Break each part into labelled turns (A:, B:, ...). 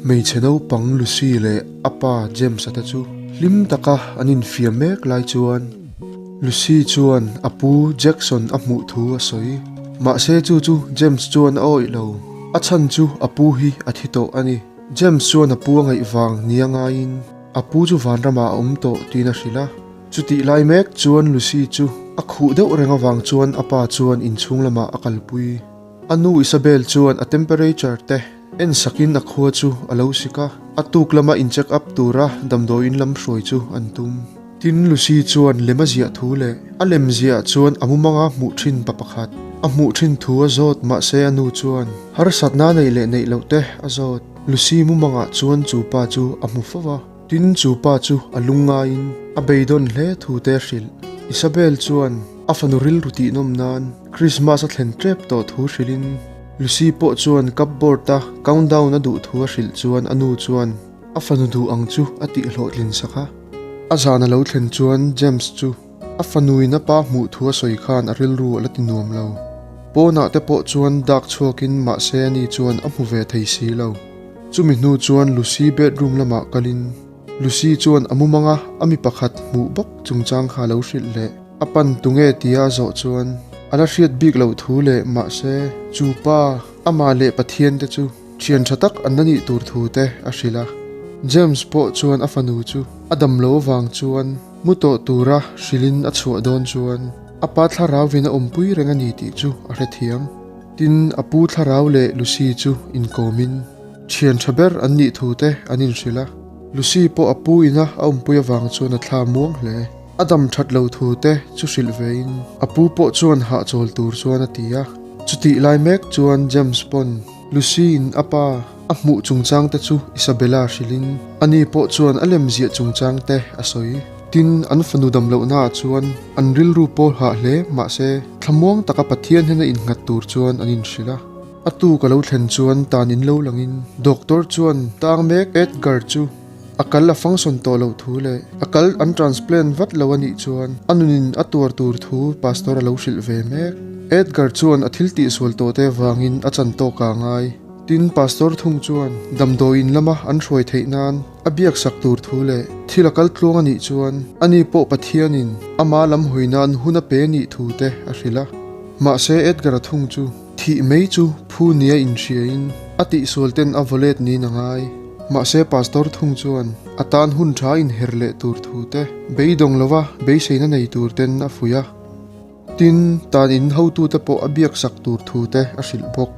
A: Hmeichhe naupang Lucy leh a pa James-a te chu hlim taka an infiam mek lai chuan Lucy chuan a pu Jackson a hmuh thu a sawi. Mahse chu chu James chuan a awih lo. A chhan chu a pu hi a thi tawh a ni. James chuan a pu a ngaih vang nia ngaiin a pu chu vanramah a awm tawh tiin a hrilh a. Chutih lai mek chuan Lucy chu a khuh deuh reng avang chuan a pa chuan inchhung lamah a kalpui. A nu Isabel chuan a temperature te en sakin a khua chu a lo sik a, a tuk lama in check up tura damdawiin lam hruai chu an tum. Tin, Lucy chuan lem a ziah thu leh a lem ziah chuan a mumanga hmuh thin pa pakhat a hmuh thin thu a zawt mahse a nu chuan harsatna neih leh neih loh te a zawt. Lucy mumangah chuan chu pa chu a hmu fo va. Tin, chu pa chu a lungngaiin a beidawn hle thu te a hrilh. Isabel chuan a fanu rilru tihnawm nan Christmas a thlen tep tawh thu hrilhin Lucy pawh chuan cupboard a countdown a duh thu a hrilh chuan a nu chuan a fanu duh ang chu a tihhlawhtlin sak a. A zan a lo thlen chuan James chu a fanuin a pa hmuh thu a sawi khan a rilru a la ti nuam lo. Pawnah te pawh chuan dak chhuakin mahse ani chuan a hmu ve thei si lo. Chumi hnu chuan Lucy bedroom lamah kalin Lucy chuan a mumanga a mi pakhat hmuh bawk chungchang kha a lo hrilh leh. A pan tunge tia a zawh chuan a la hriat bik loh thu leh mahse chu pa, amah leh Pathian te chu thian tha tak an la nih tur thu te a hrilh a. James pawh chuan a fanu chu a dam lo avang chuan mu tawh tura hrilhin a chhuah dawn chuan a pa thlarauin a awmpui reng a ni tih chu a hrethiam. Tin, a pu thlarau leh Lucy chu inkawmin thian tha ber an nih thu te an inhrilh a. Lucy pawh a pu ina a awmpui avang chuan a thla muang hle. A dam that lo thu te chu hrilh vein a pu pawh chuan hahchawl tur chuan a ti a. Chutih lai mek chuan James pawn Lucy-in a pa a hmuh chungchang te chu Isabella hrilhin ani pawh chuan a lem ziah chungchang te a sawi. Tin, an fanu dam lohnaah chuan an rilru pawl hah hle mahse thlamuang taka Pathian hnena innghat tur chuan an inhrilh a. A tu ka lo thlen chuan tan in lo langin doctor chuan tang mek Edgar chu A kal a function tawh loh thu leh a kal an transplant vat lo a nih chuan a nunin a tuar tur thu pastor a lo hrilh ve mek. Edgar chuan a thil tihsual tawh te vangin a chan tawk a ngai. Tin, pastor thung chuan damdawiin lama an hruai theih nan a biaksak tur thu leh thil a kal tluang a nih chuan ani pawh Pathianin ama lam hawi nan hun a pe nih thu te a hrilh a. Mahse Edgar-a thung chu Thih mai chu phu nia inhriain a tihsual ten a vawlet niin a ngai. Mahse Pastor thung chuan a tan hun tha inher leh tur thu te, beidawng lova beiseina nei tur ten a fuih a. Tin, tan in hotute pawh a biaksak tur thu te a hrilh bawk.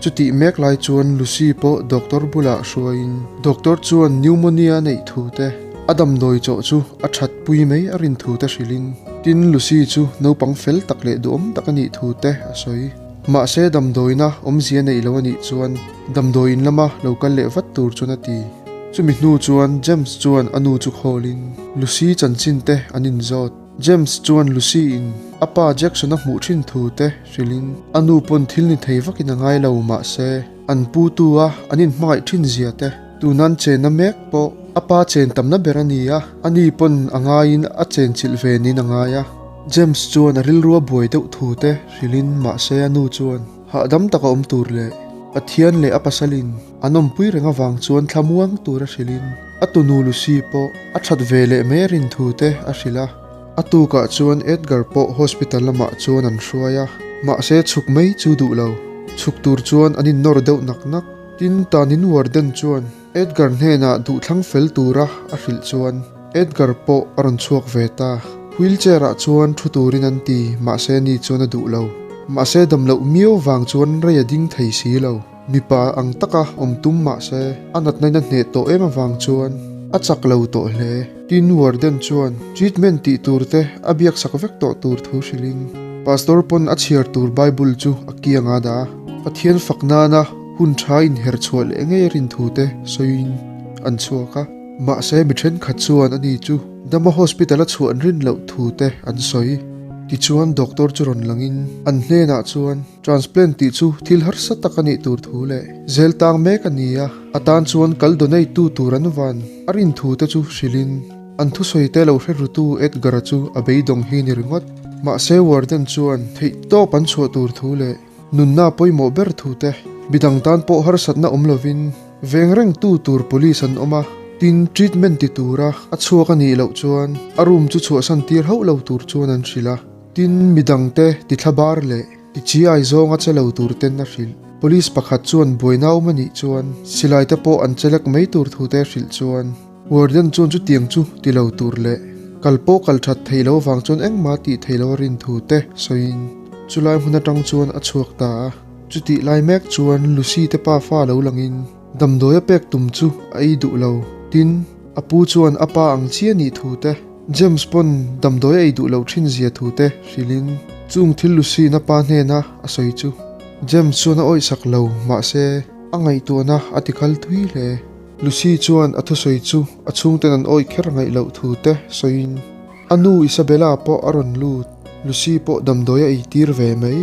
A: Chutih mek lai chuan Lucy pawh doctor bulah hruaiin doctor chuan pneumonia a neih thu te, a damdawi chawh chu a that pui mai a rin thu te hrilhin, Tin, Lucy chu naupang fel tak leh duhawm tak a nih thu te a sawi. Mahse, damdawiina awmzia neih lo a nih chuan damdawiin lama lo kal leh vat tur chuan a ti. Chumi hnu chuan James chuan a nu chu khawlin Lucy chanchin te an inzawt. James chuan Lucy in a pa Jackson a hmuh thin thu te hrilhin a nu pawn thil ni thei vakin a ngai lo mahse an pu tu a an inhmangaih thin zia te Tunan chenna mek pawh a pa chen tamna ber a ni a, ani pawn a ngaiin a chen chilh ve niin a ngai a. James chuan a rilrua buai deuh thu te hrilhin mahse a nu chuan hahdam taka awm tur leh Pathian leh a pasalin an awmpui reng avang chuan thlamuang tur a hrilhin a tunu Lucy pawh a that ve leh mai a rin thu te a hrilh a. A tukah chuan Edgar pawh hospital lamah chuan an hruai a, mahse chhuk mai chu duh lo. Chhuk tur chuan an innawr deuh nak nak. Tin, tanin warden chuan Edgar hnenah duhthlang fel tura a hrilh chuan Edgar pawh a rawn chhuak ve ta. Wheelchair ah chuan thu turin an ti, mahse ni chuan a duh lo. Mahse damloh miau vang chuan rei a ding thei si lo. Mipa ang taka awm tum mahse a natna in a hneh tawh em avang chuan a chak lo tawh hle. Tin, warden chuan treatment tih tur te a biaksak vek tawh tur thu hrilhin Pastor pawn a chhiar tur Bible chu a kiang a dah a. Pathian fak nana hun tha inher chhuah leh ngei a rin thu te sawiin an chhuak a. Mahse mi thenkhat chuan ani chu dama hospital a chhuah an rin loh thu te an sawi. Tichuan doctor chu rawn langin an hnenah chuan transplant tih chu thil harsa tak a nih tur thu leh zel tang mek a ni a, a tan chuan kal donate tu tur an van a rin thu te chu hrilhin an thusawi te lo hre rutu Edgar-a chu a beidawng hi ni ringawt. Mahse warden chuan theihtawp an chhuah tur thu leh Nunna pawimawh ber thute, midang tan pawh harsatna awm lovin Veng reng tu tur police an awm a, tin treatment ti tura a chhuak a nih loh chuan a room chu chhuahsan tir hauh lo tur chuan an hrilh a, tin midangte ti thlabar leh ti chiai zawnga che lo tur ten a hrilh. Police pakhat chuan buaina awm a nih chuan silai te pawh an chelek mai tur thu te hrilh chuan warden chuan chutiang chu ti lo tur leh kal pawh kal that theih loh avang chuan engmah tih theih loh a rin thu te sawiin chulai hmun atang chuan a chhuak ta a. Chutih lai mek chuan Lucy te pa fa lo langin damdawi a pek tum chu a ei duh lo. Tin, a pu chuan a pa ang chiah nih thu te, James pawn damdawi a ei duh loh thin zia thu te hrilhin chung thil Lucy-in a pa hnena a sawi chu James chuan a awihsak lo, mahse, a ngaihtuahna a tikhal thui hle. Lucy chuan a thusawi chu a chhungten an awih kher ngaih loh thu te sawiin A nu Isabella pawh a rawn lut, Lucy pawh damdawi a eitir ve mai.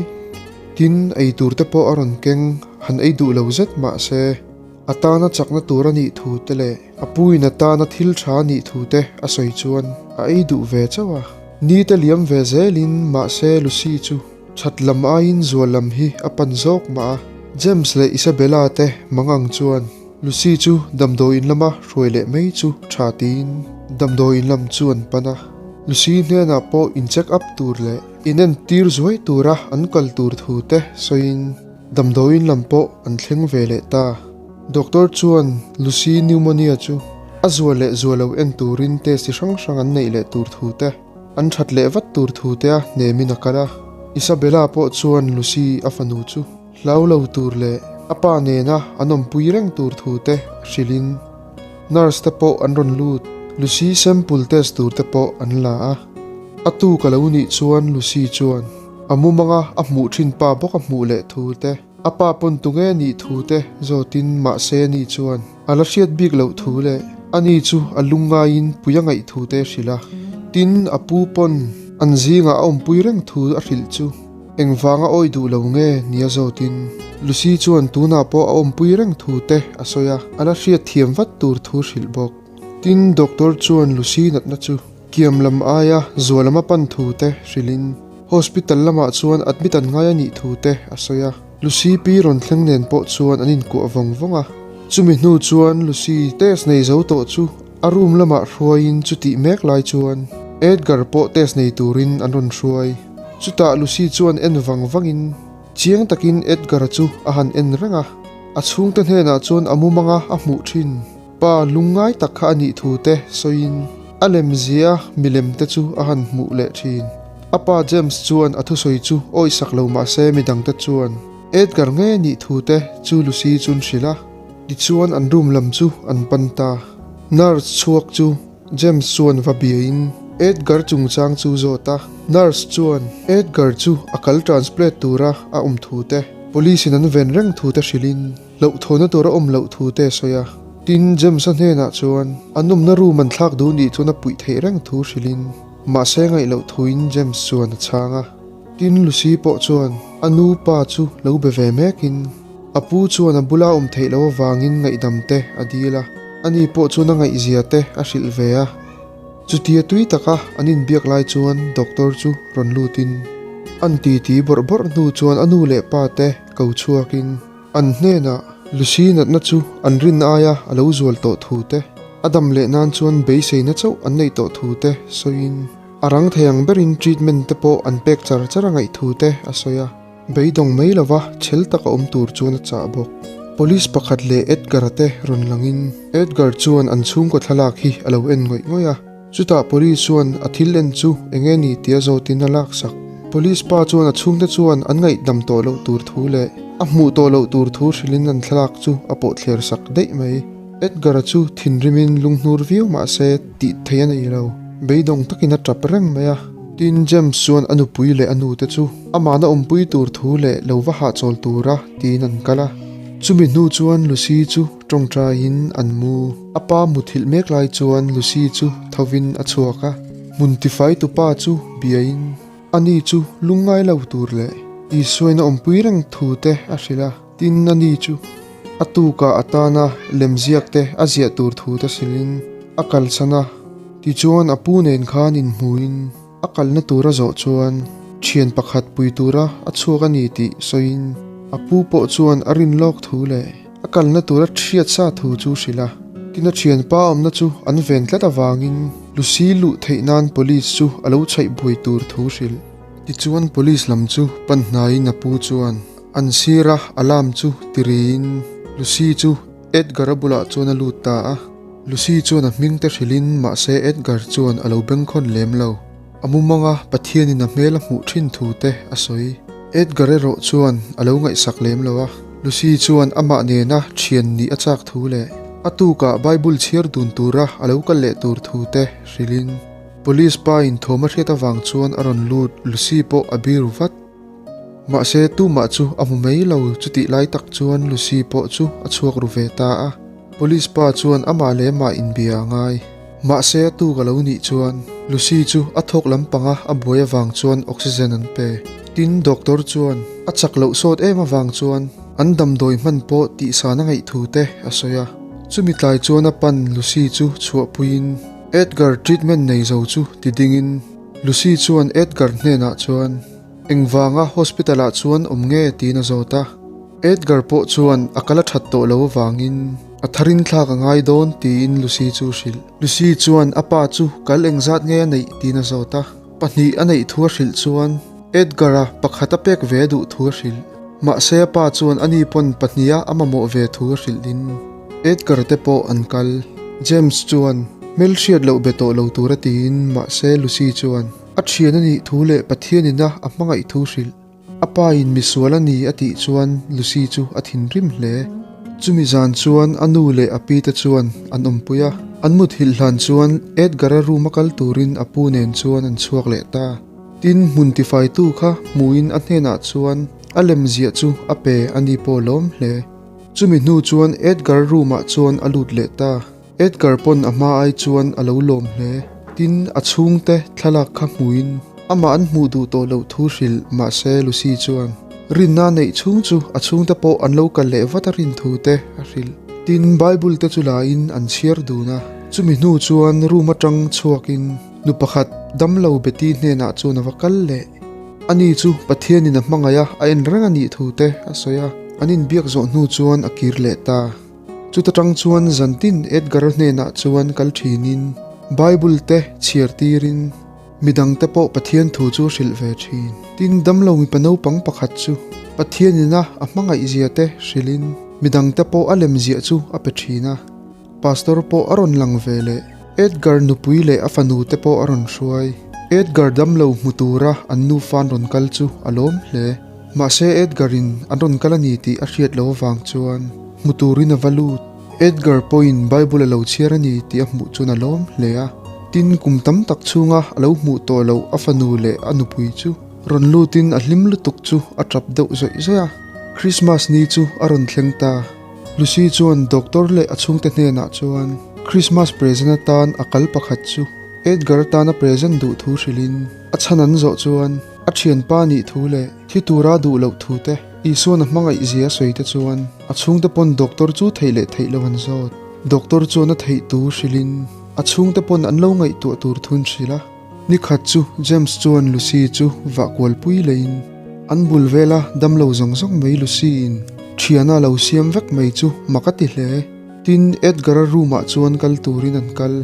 A: Tin, ei tur te pawh a rawn keng, han ei duh lo zet mah se, a tana chakna tur a nih thu te leh a puin a tana thil tha a nih thu te a sawi chuan a ei duh ve chauh a. Ni te liam ve zelin mahse Lucy chu that lam aiin zual lam hi a pan zawk mah a. James leh Isabella te mangang chuan Lucy chu damdawiin lama hruai leh mai chu tha tiin damdawiin lam chu an pan a. Lucy hnenah pawh in check up tur leh in entir zuai tura an kal tur thu te sawiin damdawiin lam pawh an thleng ve leh ta. Doctor chuan Lucy pneumonia chu a zua leh zua lo en turin test chi hrang hrang an neih leh tur thu te, an that leh vat tur thu te a hnemin a kal a. Isabella pawh chuan Lucy a fanu chu. Hlau lo tur leh a pa nena an awmpui reng tur thu te hrilhin nurse te pawh an rawn lut. Lucy sample test tur te pawh an la a. A tuk a lo nih chuan Lucy chuan a mumanga a hmuh thin pa bawk a hmuh leh thu te, a pa pawn tunge nih thu te zawtin mahse ani chuan a la hriat bik loh thu leh ani chu a lungngaiin pui a ngaih thu te hrilh a. Tin, a pu pawn an zingah a awmpui reng thu a hrilh chu. Engvanga awih duh lo nge nia zawtin Lucy chuan tunah pawh a awmpui reng thu te a sawi a, a la hriat thiam vat tur thu hrilh bawk. Tin, doctor chuan Lucy natna chu kiam lam aia zual lam a pan thu te hrilhin hospital lamah chuan admit an ngai a nih thu te a sawi a. Lucy pi rawn thleng nen pawh chuan an inkuah vawng vawng a. Chumi hnu chuan Lucy test nei zo tawh chu a room lamah hruaiin chutih mek lai chuan Edgar pawh test nei turin an rawn hruai. Chutah Lucy chuan en vang vangin chiang takin Edgar-a chu a han en reng a, a chhungte hnenah chuan a mumanga a hmuh thin pa lungngai tak kha a nih thu te sawiin a lem zia milem te chu a han hmuh leh thin. A pa James chuan a thusawi chu awihsak lo mah se midangte chuan Edgar nge nih thu te chu Lucy chuan hrilh a, tichuan an room lam chu an pan ta. Nurse chhuak chu James chuan va biain Edgar chungchang chu zawt a, nurse chuan Edgar chu a kal transplant tura a awm thu te, police in an ven reng thu te hrilhin hlauhthawhna tur a awm loh thu te a sawi a. Tin, James-a hnenah chuan an awmna room an thlak duh nih chuan a puih theih reng thu hrilhin mahse ngaih loh thuin James chuan a chhang a. Tin, Lucy pawh chuan a nu pa chu lo be ve mekin A pu chuan a bula awm theih loh avangin ngaihdam te a dil a, ani pawh chuan a ngaihzia te a hrilh ve a. Chutia tui taka an inbiak lai chuan doctor chu rawn lutin an titi bawrh bawrh hnu chuan a nu leh pa te ko chhuakin an hnenah Lucy natna chu an rin aia a lo zual tawh thu te, a dam leh nan chuan beiseina chauh an neih tawh thu te sawiin a rang thei ang berin treatment te pawh an pek char char a ngaih thu te a sawi a. Beidawng mai lova chhel taka awm tur chuan a chah bawk. Police pakhat leh Edgar-a te rawn langin Edgar chuan an chhungkaw thlalak hi a lo en ngawih ngawih a. Chutah police chuan a thil en chu eng nge ni tia zawtin a laksak. Police pa chuan a chhungte chuan an ngaihdam tawh loh tur thu leh a hmuh tawh loh tur thu hrilhin an thlalak chu a pawh thler sak daih mai. Edgar-a chu thinrimin lunghnur viau mah se tih theih a nei lo. Beidawng takin a tap reng mai a. Tin, James chuan a nupui leh a nute chu amahna awmpui tur thu leh lo va hahchawl tura tiin an kal a. Chumi hnu chuan Lucy chu tawngtaiin an mu. A pa muthilh mek lai chuan Lucy chu thovin a chhuak a, hmun tifai tupa chu biain ani chu lungngai lo tur leh Isuain a awmpui reng thu te a hrilh a. Tin, ani chu a tukah a tana lemziak te a ziah tur thu te hrilhin a kalsan a. Tichuan a pu nen khan inhmuin a kalna tur a zawh chuan thian pakhat pui tura a chhuak a ni tih sawiin a pu pawh chuan a rin lawk thu leh. A kalna tura hriat sa thu chu hrilh a. Tin a thianpa awmna chu an ven tlat avangin Lucy luh theih nan police chu a lo chhaih buai tur thu hrilh. Tichuan police lam chu pan hnaiin a pu chuan an sira alarm chu ti riin Lucy chu Edgar-a bulah chuan a lut ta a. Lucy chuan a hming te hrilhin mahse Edgar chuan a lo bengkhawn lem lo. A mumanga Pathianin a hmel a hmuh thin thu te a sawi. Edgar erawh chuan a lo ngaihsak lem lo a, Lucy chuan amah nena thian nih a chak thu leh a tukah Bible chhiar dun tura a lo kal leh tur thu te hrilhin Police pa in thawm a hriat avang chuan a rawn lut, Lucy pawh a biru vat. Mahse tumah chu a hmu mai lo, chutih lai tak chuan Lucy pawh chu a chhuak ru ve ta a. Police pa chuan amah leh amah inbia a ngai. Mahse a tuk a lo nih chuan Lucy chu a thawk lampanga a buai avang chuan oxygen an pe. Tin, doctor chuan a chak loh sawt em avang chuan an damdawi hman pawh tihsan a ngaih thu te a sawi a. Chumi tlai chuan a pan Lucy chu chhuahpuiin Edgar treatment nei zo chu ti dingin Lucy chuan Edgar hnenah chuan Engvanga hospital ah chuan awm nge tiin a zawt a. Edgar pawh chuan a kal a that tawh lo avangin a tharin thlak a ngai dawn tiin Lucy chu hrilh. Lucy chuan a pa chu kal engzat nge a neih tiin a zawt a. Pahnih a neih thu a hrilh chuan Edgar-a pakhat a pek ve duh thu a hrilh. Mahse a pa chuan ani pawn pahniha a mamawh ve thu a hrilhin Edgar te pawh an kal. James chuan hmelhriat loh be tawh lo tur a tiin mahse Lucy chuan a thian a nih thu leh Pathianina a hmangaih thu hrilh. A pa in misual a ni a tih chuan Lucy chu a thinrim hle. Chumi zan chuan a nu leh a pi te chuan an awmpui a, an mut hilh hlan chuan Edgar-a room a kal turin a pu nen chuan an chhuak leh ta. Tin, hmun tifaitu kha hmuin a hnenah chuan a lem ziah chu a pe a ni pawh lawm hle. Chumi hnu chuan Edgar room ah chuan a lut leh ta. Edgar pawn a hma ai chuan a lo lawm hle. Tin, a chhungte thlalak kha hmuin amah an hmuh duh tawh loh thu hrilh mahse Lucy chuan rinna a neih chhung chu a chhungte pawh an lo kal leh vat a rin thu te a hrilh. Tin, Bible te chu laiin an chhiar dun a. Chumi hnu chuan room atang chhuakin nu pakhat damlo Betty hnenah chuan a va kal leh. Ani chu Pathianin a hmangaih a, a en reng a nih thu te a sawi a. An inbiak zawh hnu chuan a kir leh ta. Chuta tang chuan zantin Edgar-a hnenah chuan kal thinin Bible te chhiar tirin midang te pawh Pathian thu chu a hrilh ve thin. Tin, damlo mipa naupang pakhat chu Pathianina a hmangaihzia te hrilhin midang te pawh a lemziah chu a pe thin a. Pastor pawh a rawn lang ve leh. Edgar nupui leh a fanu te pawh a rawn hruai. Edgar damlo hmu tura an nufa an rawn kal chu a lawm hle. Mahse Edgar in an rawn kal a ni tih a hriat loh avang chuan hmu turin a va lut. Edgar pawhin Bible a lo chhiar a ni tih a hmuh chuan a lawm hle a. Tin, kum tam tak chhunga a lo hmuh tawh loh a fanu leh a nupui chu rawn lutin a hlim lutuk chu a tap deuh zawih zawih a. Christmas ni chu a rawn thleng ta. Lucy chuan doctor leh a chhungte hnenah chuan Christmas present atan a kal pakhat chu Edgar atana present duh thu hrilhin a chhan an zawh chuan A thianpa nih thu leh thi tura duh loh thu te, Isuan a hmangaih zia a sawi te chuan a chhungte pawn doctor chu theih leh theih lo an zawt. Doctor chuan a theih tu hrilhin a chhungte pawn an lo ngaihtuah tur thun hrilh a. Nikhat chu James chuan Lucy chu vah kualpui leiin an bul vela damlo zawng zawng mai Lucy in thiana lo siam vek mai chu mak a ti hle. Tin, Edgar-a room-ah chuan kal turin an kal.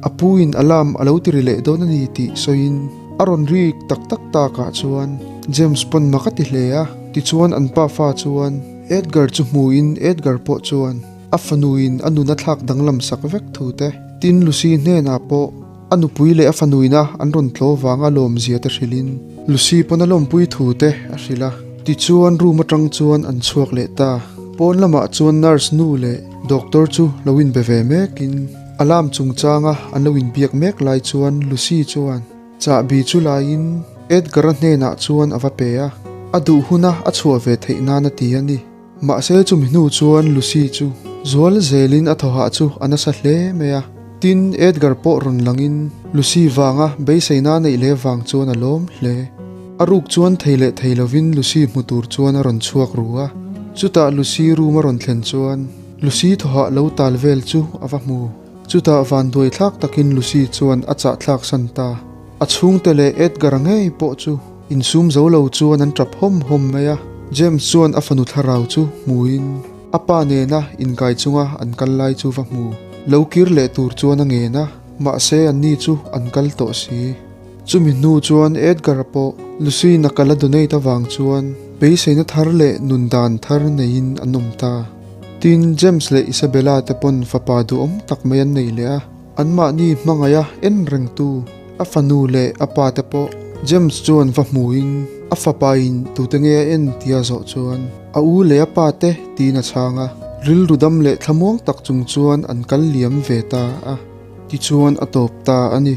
A: A pu in alarm a lo ti ri leh dawn a ni tih sawiin a rawn rik tak tak takah chuan James pawn mak a ti hle a. Tichuan an pa fa chuan Edgar chu hmuin Edgar pawh chuan a fanuin a nun a thlak danglam sak vek thu te. Tin, Lucy hnenah pawh a nupui leh a fanuina an rawn tlaw vanga lawmzia te hrilhin Lucy pawn a lawmpui thu te a hrilh a. Tichuan room atang chuan an chhuak leh ta. Pawn lamah chuan nurse nu leh doctor chu lo inbe ve mekin alarm chungchanga an lo inbiak mek lai chuan Lucy chuan chahbi chu laiin Edgar-a hnenah chuan a va pe a, a duh huna a chhuah ve theih nan a ti a ni. Mahse chumi hnu chuan Lucy chu zual zelin a thawhah chu a nasa hle mai a. Tin, Edgar pawh rawn langin Lucy vanga beiseina neih leh vang chuan a lawm hle. A ruk chuan thei leh thei lovin Lucy hmu tur chuan a rawn chhuak ru a. Chutah Lucy room a rawn thlen chuan Lucy thawhah lo tal vel chu a va hmu. Chutah vanduai thlak takin Lucy chuan a chah thlak san ta. A chhungte leh Edgar-a ngei pawh chu insum zo lo chuan an tap hawm hawm mai a. James chuan a fanu thlarau chu hmuin. A pa nena inkai chunga an kal lai chu va hmu. Lo kir leh tur chuan a ngen a, mahse anni chu an kal tawh si. Chumi hnu chuan Edgar-a pawh Lucy-in a kal a donate avang chuan beiseina thar leh nun dan thar neiin an awm ta. Tin, James leh Isabella te pawn fapa duhawm tak mai an nei leh a, anmahni hmangaiha en rengtu a fanu leh a pa te pawh James chuan va hmuin a fapain tute nge a en tia zawh chuan a u leh a pa te tiin a chhang a, rilru dam leh thlamuang tak chung chuan an kal liam ve ta a. Tichuan a tawp ta a ni.